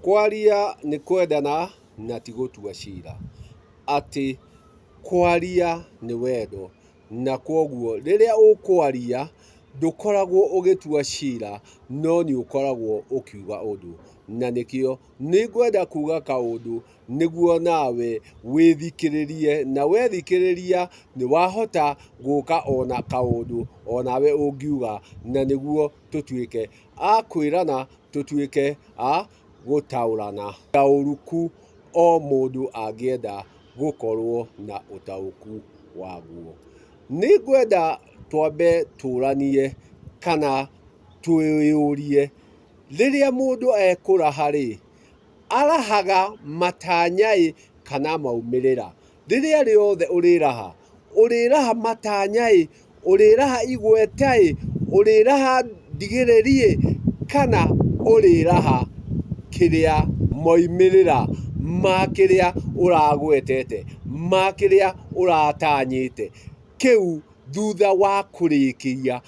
Kwaria nĩ kwendana na ti gũtua cira. Atĩ kwaria nĩ wendo na kwoguo rĩrĩa ũkwaria ndũkoragwo ũgĩtua cira no nĩ ũkoragwo ũkiuga ũndũ. Na nĩkĩo nĩngwenda kuga kaũndũ nĩguo nawe wĩthikĩrĩrie na wethikĩrĩria nĩ wahota gũka ona kaũndũ onawe ũngiuga na nĩguo tũtuĩke a kwĩrana, tũtuĩke a gũtaũrana. Ũtaũku o mũndũ angĩenda gũkorwo na ũtaũku waguo. Nĩngwenda twambe tũranie kana twĩyũrie, rĩrĩa mũndũ ekũraha rĩ, arahaga matanya-ĩ kana maumĩrĩra? Rĩrĩa rĩothe ũrĩraha, ũrĩraha matanya-ĩ, ũrĩraha igweta-ĩ, ũrĩraha ndigĩrĩri-ĩ, kana ũrĩraha kĩrĩa moimĩrĩra ma kĩrĩa ũragwetete, ma kĩrĩa ũratanyĩte, kĩu thutha wa kũrĩkia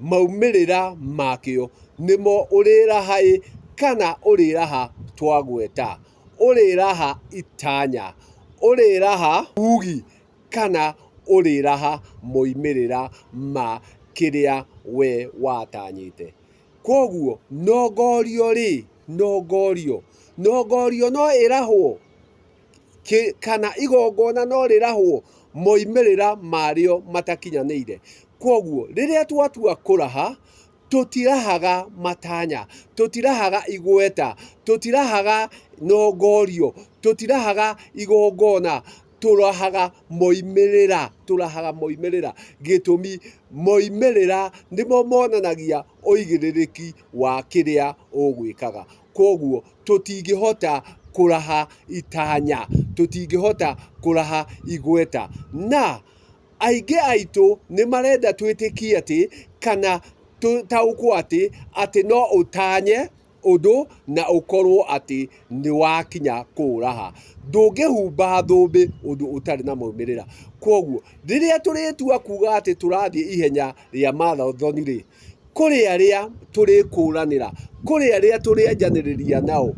maumĩrĩra makĩo nĩmo ũrĩraha-ĩ, kana ũrĩraha twagweta, ũrĩraha itanya, ũrĩraha ugi, kana ũrĩraha moimĩrĩra ma kĩrĩa we watanyĩte. Kwoguo nongorio rĩ, nongorio, nongorio no ĩrahwo? Kana igongona no rĩrahwo moimĩrĩra marĩo matakinyanĩire? Kwoguo rĩrĩa twatua kũraha, tũtirahaga matanya, tũtirahaga igweta, tũtirahaga nongorio, tũtirahaga igongona, tũrahaga moimĩrĩra, tũrahaga moimĩrĩra. Gĩtũmi, moimĩrĩra nĩmo monanagia ũigĩrĩrĩki wa kĩrĩa ũgwĩkaga. Kwoguo tũtingĩhota kũraha itanya, tũtingĩhota kũraha igweta. Na aingĩ aitũ nĩ marenda twĩtĩkie atĩ kana tũtaũkwo atĩ, atĩ no ũtanye ũndũ na ũkorwo atĩ nĩ wakinya kũũraha. Ndũngĩhumba thũmbĩ ũndũ ũtarĩ na maumĩrĩra. Kwoguo rĩrĩa tũrĩtua kuga atĩ tũrathiĩ ihenya rĩa marathoni rĩ, kũrĩ arĩa tũrĩkũranĩra, kũrĩ arĩa tũrĩanjanĩrĩria nao,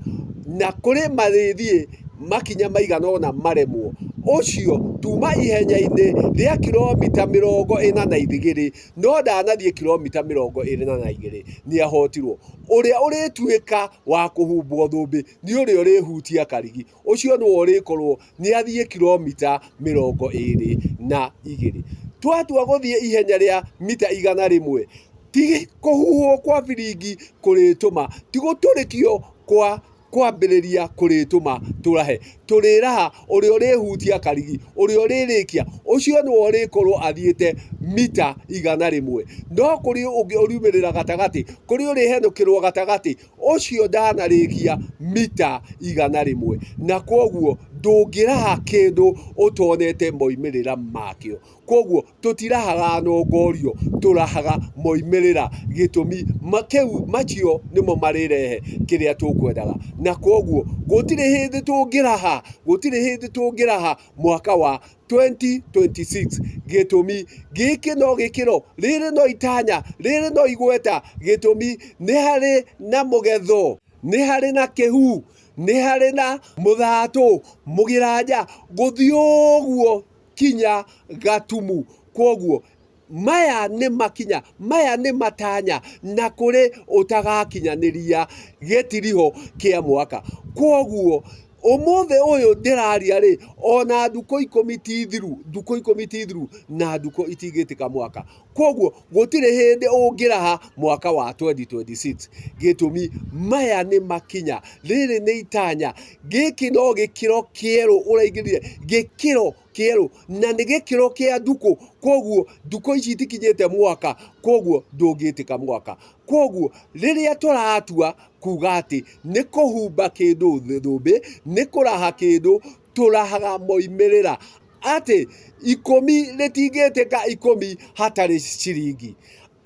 na kũrĩ marĩthiĩ makinya maigana ũna maremwo. Ũcio tuma ihenya-inĩ rĩa kiromita 42, no ndanathiĩ kiromita 22, nĩ ahotirwo. Ũrĩa ũrĩtuĩka wa kũhumbwo thũmbĩ nĩ ũrĩa ũrĩhutia karigi. Ũcio nĩwe ũrĩkorwo nĩ athiĩ kiromita 22. Twatua gũthiĩ ihenya rĩa mita 100, ti kũhuhwo kwa biringi kũrĩtũma, ti gũtũrĩkio kwa kwambĩrĩria kũrĩtũma tũrahe. Tũrĩraha ũrĩa ũrĩhutia karigi, ũrĩa ũrĩrĩkia, ũcio nĩwe ũrĩkorwo athiĩte mita 100. No kũrĩ ũngĩ ũriumĩrĩra gatagatĩ, kũrĩ ũrĩhenũkĩrwo gatagatĩ, ũcio ndanarĩkia mita 100. Na kwoguo ndũngĩraha kĩndũ ũtonete moimĩrĩra makĩo. Kwoguo tũtirahaga nongorio, tũrahaga moimĩrĩra. Gĩtũmi kĩu macio nĩmo marĩrehe kĩrĩa tũkwendaga. Na kwoguo gũtirĩ hĩndĩ tũngĩraha, gũtirĩ hĩndĩ tũngĩraha mwaka wa 2026. Gĩtũmi gĩkĩ no gĩkĩro, rĩrĩ no itanya, rĩrĩ no igweta. Gĩtũmi nĩ harĩ na mũgetho, nĩ harĩ na kĩhu, nĩ harĩ na mũthatũ, mũgĩranja, gũthiĩ ũguo kinya gatumu. Kwoguo maya nĩ makinya, maya nĩ matanya, na kũrĩ ũtagakinyanĩria gĩtiriho kĩa mwaka. Kwoguo ũmũthĩ ũyũ ndĩraria rĩ, ona ndukũ ikũmi ti thiru, ndukũ ikũmi ti thiru na ndukũ itingĩtĩka mwaka. Kwoguo gũtirĩ hĩndĩ ũngĩraha mwaka wa 2026. Gĩtũmi maya nĩ makinya, rĩrĩ nĩ itanya, gĩkĩ no gĩkĩro kĩerũ ũraingĩrire, gĩkĩro kĩerũ na nĩ gĩkĩro kĩa ndukũ, kwoguo ndukũ ici itikinyĩte mwaka, kwoguo ndũngĩtĩka mwaka. Kwoguo rĩrĩa tũratua kuga atĩ nĩ kũhumba kĩndũ thũmbĩ, nĩ kũraha kĩndũ, tũrahaga moimĩrĩra atĩ ikũmi rĩtingĩtĩka ikũmi hatarĩ ciringi,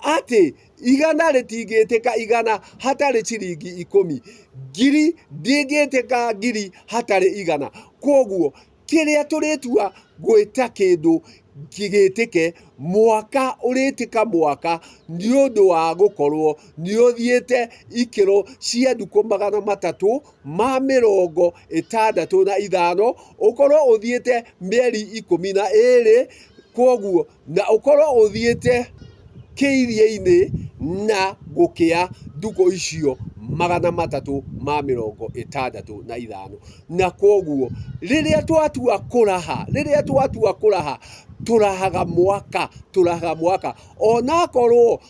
atĩ igana rĩtingĩtĩka igana hatarĩ ciringi ikũmi, ngiri ndĩngĩtĩka ngiri hatarĩ igana. Kwoguo Kĩrĩa tũrĩtua gwĩta kĩndũ gĩtĩke, mwaka ũrĩtĩka mwaka nĩ ũndũ wa gũkorwo nĩ ũthiĩte ikĩro cia ndukũ 365, ũkorwo ũthiĩte mĩeri 12, kwoguo na ũkorwo ũthiĩte kĩiria-inĩ na gũkĩa ndukũ icio 365. Na kwoguo rĩrĩa twatua kũraha, rĩrĩa twatua kũraha, tũrahaga mwaka, tũrahaga mwaka onakorwo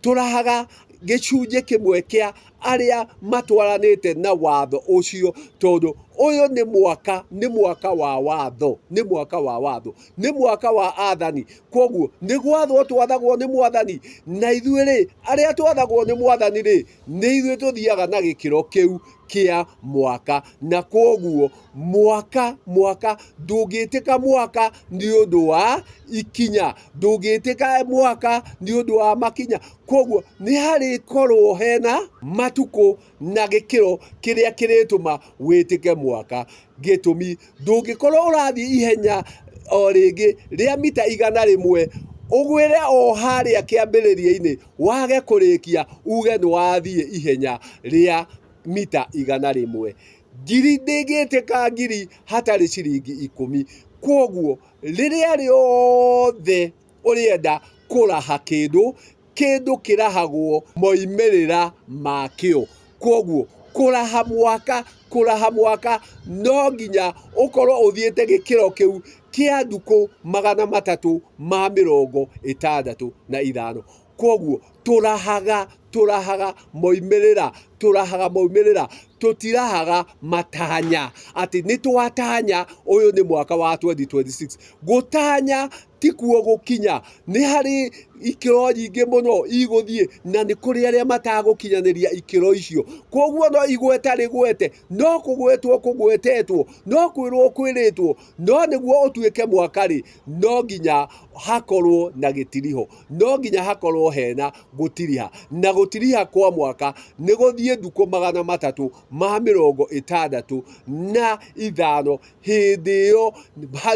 tũrahaga gĩcunjĩ kĩmwe kĩa arĩa matwaranĩte na watho ũcio, tondũ ũyũ nĩ mwaka, nĩ mwaka wa watho, nĩ mwaka wa watho, nĩ mwaka wa athani. Kwoguo nĩ gwathwo twathagwo nĩ mwathani, na ithuĩ rĩ, arĩa twathagwo nĩ mwathani rĩ, nĩ ithuĩ tũthiaga na gĩkĩro kĩu kĩa mwaka. Na kwoguo mwaka, mwaka ndũngĩtĩka mwaka nĩ ũndũ wa ikinya, ndũngĩtĩka mwaka nĩ ũndũ wa makinya. Kwoguo nĩ harĩkorwo hena matukũ na gĩkĩro kĩrĩa kĩrĩtũma wĩtĩke mwaka. Gĩtũmi, ndũngĩkorwo ũrathiĩ ihenya o rĩngĩ rĩa mita 100 ũgwĩre o harĩa kĩambĩrĩria-inĩ wage kũrĩkia uge nĩ wathiĩ ihenya rĩa mita 100. Ngiri ndĩngĩtĩka ngiri hatarĩ ciringi 10. Kwoguo rĩrĩa rĩothe ũrĩenda kũraha kĩndũ, kĩndũ kĩrahagwo moimĩrĩra makĩo. Kwoguo kũraha mwaka, kũraha mwaka no nginya ũkorwo ũthiĩte gĩkĩro kĩu kĩa ndukũ 365. Kwoguo tũrahaga, tũrahaga moimĩrĩra, tũrahaga moimĩrĩra, tũtirahaga matanya atĩ nĩ twatanya ũyũ nĩ mwaka wa 2026. Gũtanya tikuo gũkinya, nĩ harĩ ikĩro nyingĩ mũno igũthiĩ na nĩ kũrĩ arĩa matagũkinyanĩria ikĩro icio. Kwoguo no igweta rĩgwete, no kũgwetwo kũgwetetwo, no kwĩrwo kwĩrĩtwo, no nĩguo ũtuĩke mwaka rĩ, no nginya hakorwo na gĩtiriho, no nginya hakorwo hena gũtiriha, na gũtiriha kwa mwaka nĩ gũthiĩ ndukũ 365, hĩndĩ ĩyo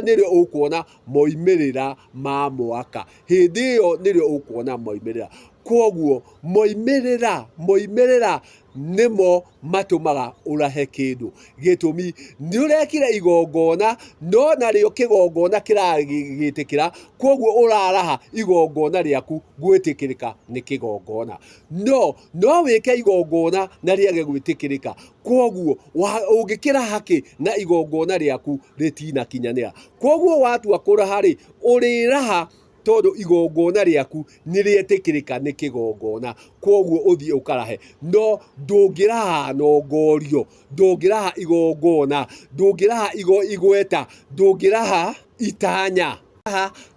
nĩrĩo ũkuona moimĩrĩra ma mwaka, hĩndĩ ĩyo nĩrĩo ũkuona moimĩrĩra. Kwoguo moimĩrĩra, moimĩrĩra nĩmo matũmaga ũrahe kĩndũ. Gĩtũmi nĩ ũrekire igongona no narĩo kĩgongona kĩragĩtĩkĩra, kwoguo ũraraha igongona rĩaku gwĩtĩkĩrĩka nĩ kĩgongona. No no wĩke igongona na rĩage gwĩtĩkĩrĩka, kwoguo ũngĩkĩraha kĩ na igongona rĩaku rĩtinakinyanĩra. Kwoguo watua kũraha rĩ, ũrĩraha tondũ igongona rĩaku nĩ rĩetĩkĩrĩka nĩ kĩgongona, kwoguo ũthiĩ ũkarahe. No ndũngĩraha nongorio, ndũngĩraha igongona, ndũngĩraha igweta, ndũngĩraha itanya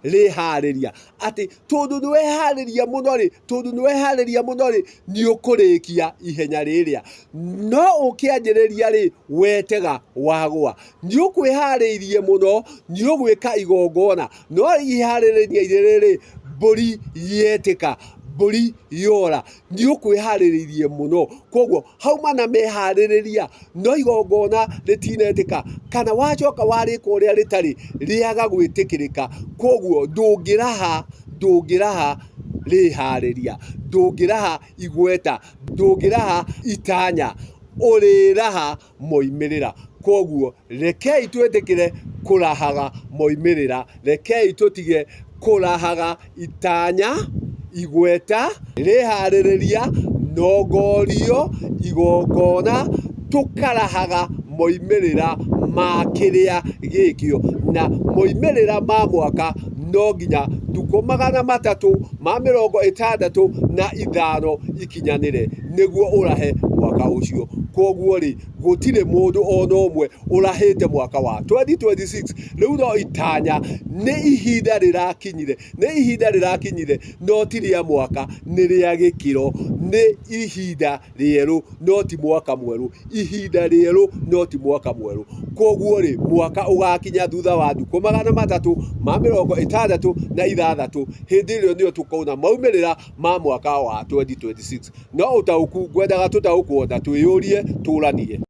rĩharĩria atĩ tondũ nĩ weharĩria mũno rĩ, tondũ nĩ weharĩria mũno rĩ, nĩ ũkũrĩkia ihenya rĩrĩa. No ũkĩanjĩrĩria rĩ, wetega wagũa. Nĩ ũkwĩharĩirie mũno, nĩ ũgwĩka igongona, no iharĩrĩria rĩrĩ, mbũri yetĩka, mbũri yora, nĩ ũkwĩharĩrĩirie mũno. Kwoguo hauma na meharĩrĩria, no igongona rĩtinetĩka, kana wacoka warĩka ũrĩa rĩtarĩ, rĩaga gwĩtĩkĩrĩka. Kwoguo ndũngĩraha, ndũngĩraha rĩharĩria, ndũngĩraha igweta, ndũngĩraha itanya, ũrĩraha moimĩrĩra. Kwoguo rekei twĩtĩkĩre kũrahaga moimĩrĩra, rekei tũtige kũrahaga itanya, igweta, rĩharĩrĩria, nongorio, igongona, tũkarahaga moimĩrĩra ma kĩrĩa gĩkĩo. Na moimĩrĩra ma mwaka no nginya ndukũ 365 ikinyanĩre nĩguo ũrahe mwaka ũcio. Kwoguo rĩ, gũtirĩ mũndũ ona ũmwe ũrahĩte mwaka wa 2026. Rĩu no itanya, nĩ ihinda rĩrakinyire, nĩ ihinda rĩrakinyire, no ti rĩa mwaka, nĩ rĩa gĩkĩro, nĩ ihinda rĩerũ, no ti mwaka mwerũ, ihinda rĩerũ, no ti mwaka mwerũ. Kwoguo rĩ, mwaka ũgakinya thutha wa ndukũ 366, hĩndĩ ĩrĩa nĩyo tũkona maumĩrĩra ma mwaka wa 2026. No ũtaũku ngwendaga tũtaũkwo na twĩyũrie tũranie.